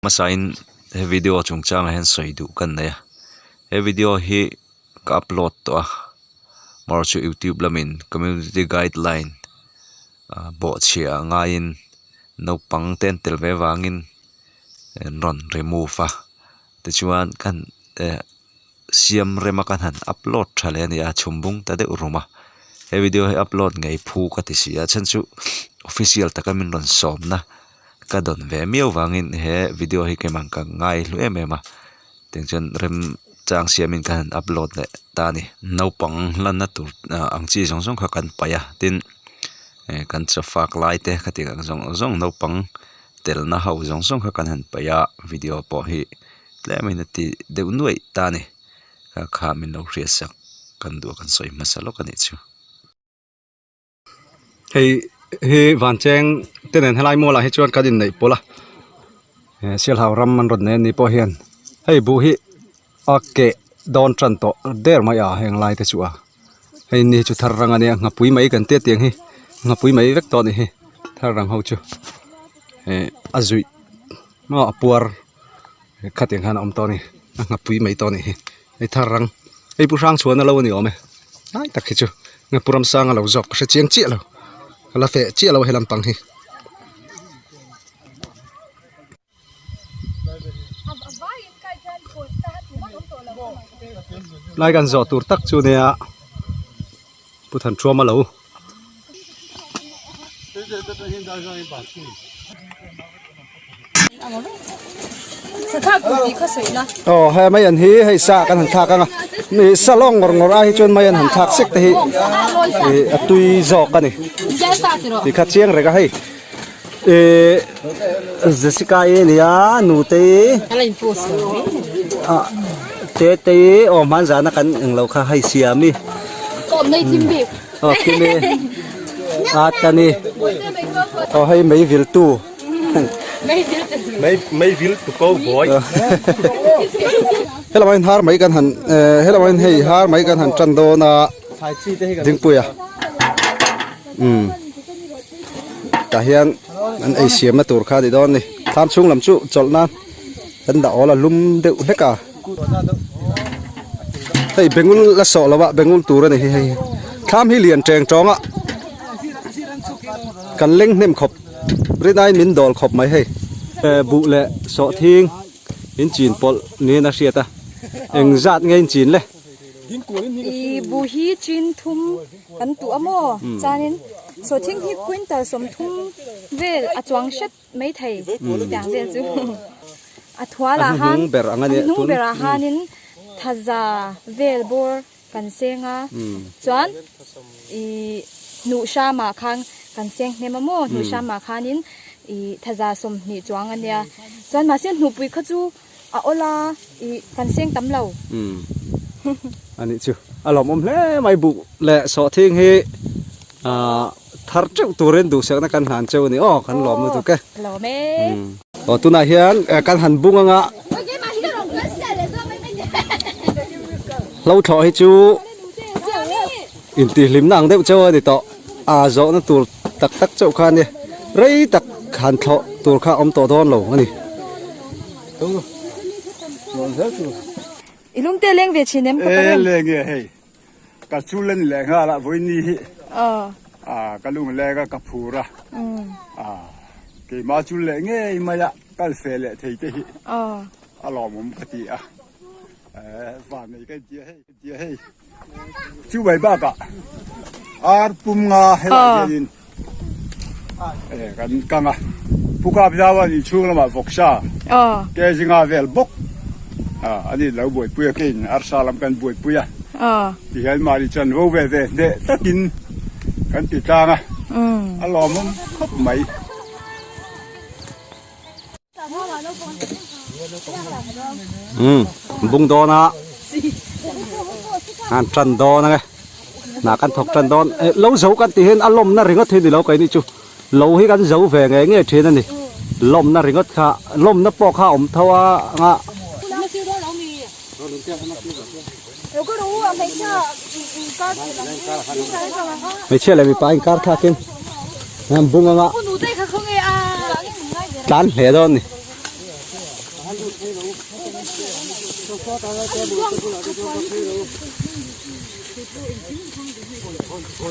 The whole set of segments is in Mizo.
Hmasain he video chungchangah hian sawi duh ka nei a he video hi ka upload tawh a amaherawhchu chu youtube lamin community guideline ah bawhchhiah ah ngaiin naupang te an tel ve avangin an rawn remove a tichuan kan eh siam rema kan han upload tha leh a ni a chhum bung ta deuh rum a he video hi upload ngei phu ka ti si a chhan chu official taka min rawn sawm na ka dawn ve miau vangin he video hi keimah ka ngai hlu em em a tiang chuan rem chang siamin ka han upload leh ta a ni naupang hlanna tur ah ang chi zawng zawng kha kan paih a tin eh kan chawfak lai te khatiang ang zawng zawng naupang telna ho zawng zawng kha kan han paih a video pawh hi tlemin a ti deuh nuaih ta a ni kha kha min lo hriat sak kan duh a kan sawi hmasa lawk a nih chu. Hei hi vancheng te nen helai mual ah hi chuan kan inneih pawlh a eh sialhau ram an rawn nei a ni pawh hian hei buh hi a keh dawn tan tawh der mai a heng lai te chu a hei ni chu thar rang a nia nghapui mai kan tia tiang hi nghapui mai vek tawh a nih hi thar rang ho chu eh a zuih maw a puar khatiang khan a awm tawh a ni a nghapui mai tawh a nih hi hei thar rang hei pu hrang chhuan a lo a ni awm e tlai tak hi chu nge pu ramsanga lo zawk ka hre chiang chiah lo ka la feh chiah lo a he lampang hi. Lai kan zawh tur tak chu nia pu Thanṭhuama lo. Aw he mai an hi hei sa kan han thlak anga mi sa lawng ngawr ngawr ai hi chuan mai an han thlak sek te hi ih a tui zawk a ni tih kha chiang reng a hei ih Jessica i ania nute i ah tete i aw hmanzana kan englo kha hei siam i aw khimi a tani aw hei mei vil tu Mei vil tu ko buai. Helama in har mai kan han eh helama in hei har mai kan han tan dawn a dingpui a umm tah hian an ei siamna tur kha a ni dawn a ni thlam chhung lam chu chawlh nan kan dah awl a lum deuh hlek a hei bengul la sawh lo a bengul tur a ni hi hei thlam hi lian teng tawng a kan leng hnem khawp rinai min dawl khawp mai hei buh leh sawhthing in chin pawlh niin a hriat a eng zat nge in chin le. I buh hi chin thum kan tuh a maw chuanin sawhthing hi quintal 30 vel a chuang hret mai thei tiang vel chu a thual ah han a hnung ber ah hanin thaza vel bawr kan seng a chuan ih hnuh hram ah khan kan seng hnem a maw hnuh hram ah khanin ih thaza 20 chuang a nia chuan mahse hnuhpui kha chu a awl a ih kan seng tam lo. Anih chu a lawmawm hle mai buh leh sawhthing hi ah thar teuh turin duhsakna kan hlan cheu a ni aw kan lawm lutuk e. Lawm e. Aw tunah hian kan han bung anga hlo thlawh hi chu intihhlimna ang deuh cheu a ni tawh a zawhna tur tak tak chauh kha a nia rei tak han thlawh tur kha a awm tawh dawn lo a ni. I lung te leng ve thin em ka pa reng? E leng e hei ka chul a ni leh nghal a vawiin hi ka lung leng a ka phur a keimah chul leh ngei mai a kal fe leh thei te hi a lawmawm ka ti a van nei ka intia hei intia hei chu mai bakah ar pum nga helai hianin kan kang a pukap zau a nih chhung lamah vawksa ke zinga vel bawk a ni lo buaipui a keiin arsa lam kan buaipui a tihian mahni chuan ro ve ve hneh takin kan ti tlang a a lawmawm khawp mai. Bung dawn a an tan dawn ang e hna kan thawk tan dawn lo zo kan tih hian a lawmna ringawt hi ni lo keini chu lo hi kan zo ve ngei ngei thin a ni lawmna ringawt kha lawmna pawh kha a awm tho a anga. Hmeichhia leh mipa inkar thlakin an bung anga tlan hle dawn a ni.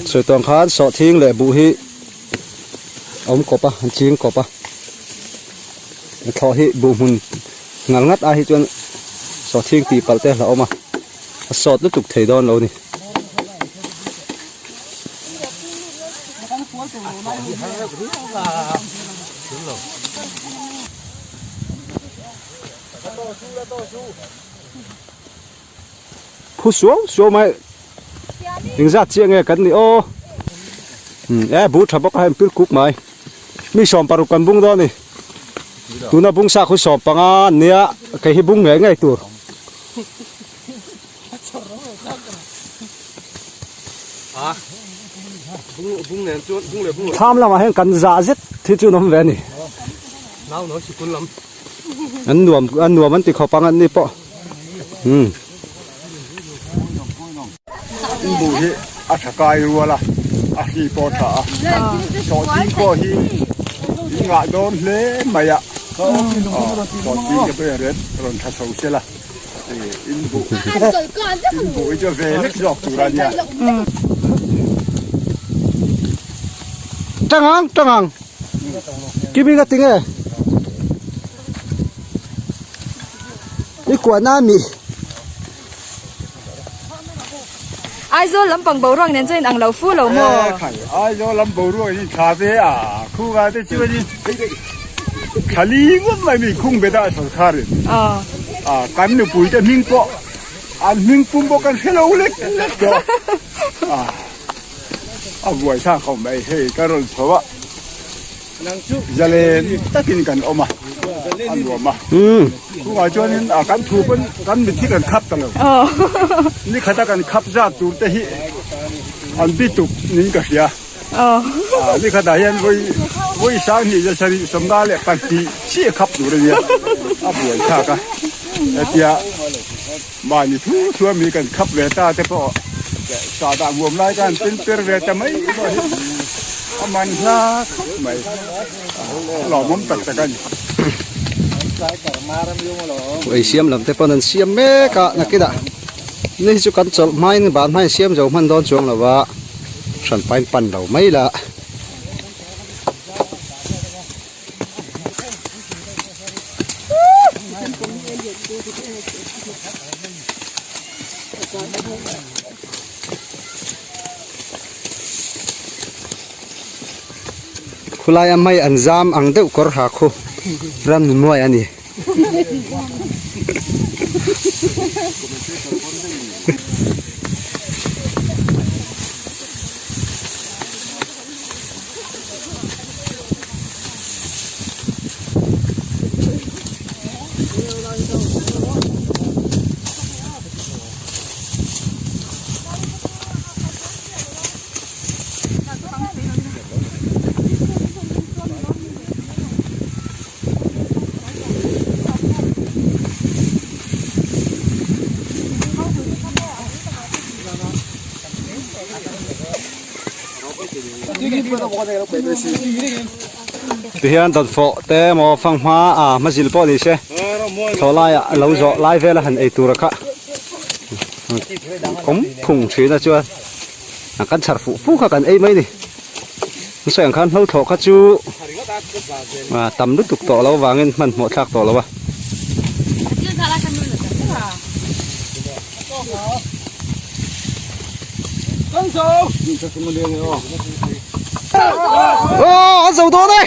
Sawi tawng khan sawhthing leh buh hi a awm kawp a an ching kawp a thlawh hi buh hmun ngal ngat ai hi chuan sawhthing tih palh te a hlauhawm a a sawt lutuk thei dawn lo a ni. Phu suau suau mai engzat chiah nge kan nih aw e bu tha bawk a hei pil kuk mai mi 60 kan bung dawn a ni tuna bung sa khu 15 an nia kei hi bung ngei ngei tur. Thlam lamah hian kan zah zet hi chu an awm ve a ni. An nuam an nuam an ti khawp ang an ni pawh. Umm. Bu hi a tha kai rual a, a hri pawh a tha a, sawhthing pawh hi ngah dawn hle mai a, sawhthing te pawh hi rawn tha chho sela. Tangang tangang kimi nga tinge i kuahna ami. Aizawl lampang boruak nen chuan in ang lo fu lo maw? Aizawl lam boruak in tha ve a khunga te chuan in thali ngawt mai mi khung bet a sorkar in a kan nupui te hming pawh an hming pum pawh kan hre lo lek lek tawh a a buai thlak khawp mai hei ka rawn chho a zalen takin kan awm a a nuam a chungah chuanin a kan thu pawn kan mit hi kan khap ta lo ni khata kan khap zat tur te hi an bi tuk niin ka hria ni khatah hian vawi vawi sang hnih za sarih sawmnga leh pahnih chiah khap tur a nia a buai thlak a hetia mahni thu thu a mi kan khap ve ta te pawh sahdah nuam lai khan pin per ve ta mai pawh hi a man hla khawp mai a lawmawm tak tak a ni. Ei siam lam te pawn an siam mek a nakinah ni hi chu kan chawlh hmain ban hmain siam zo hman dawn chuang lo va hran pain pan lo mai la. Khulai a mai an zam ang deuh kawr ha khu ram ni muai a ni. Tihian dawnfawh te emaw fanghma a hmazil pawh ni se thlawh laiah a lo zawh lai vel a han ei tur a kha awm phung thin a chuan kan chhar fuh fuh kha kan ei mai ni an sawi ang khan hlo thlawh kha chu tam lutuk tawh lo vangin hmanhmawh thlak tawh lo a. Aw an zo dawn e.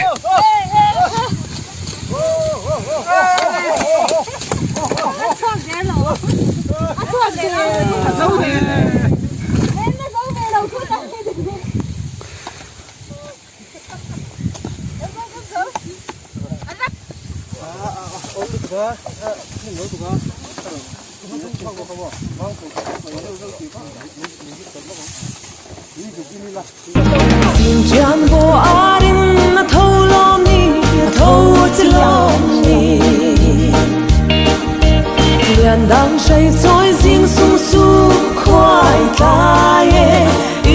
tlai e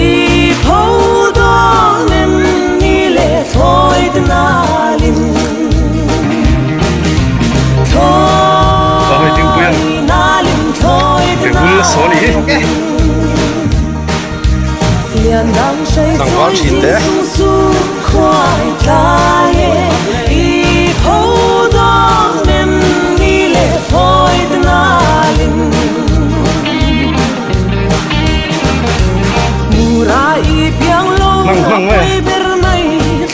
i pho dawn em ni le thlawi te nalin thlawi nalin thlawi te nalin lian dang hrei chawi zing sung su khuai tlai e i pho dawn em ni le thlawi te nalin mura i piang lo pui ber mai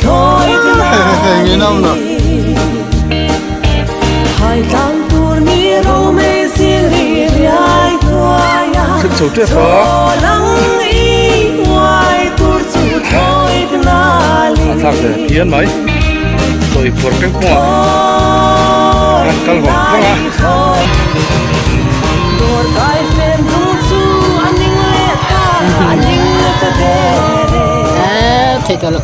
thlawi te nalin hai tlang tur ni ro mei zing ri riai hnuai a chaw lang i uai tur chu thlawi te nalin dawr kai fen tung chu a ning leh ta a ning leh ta der e.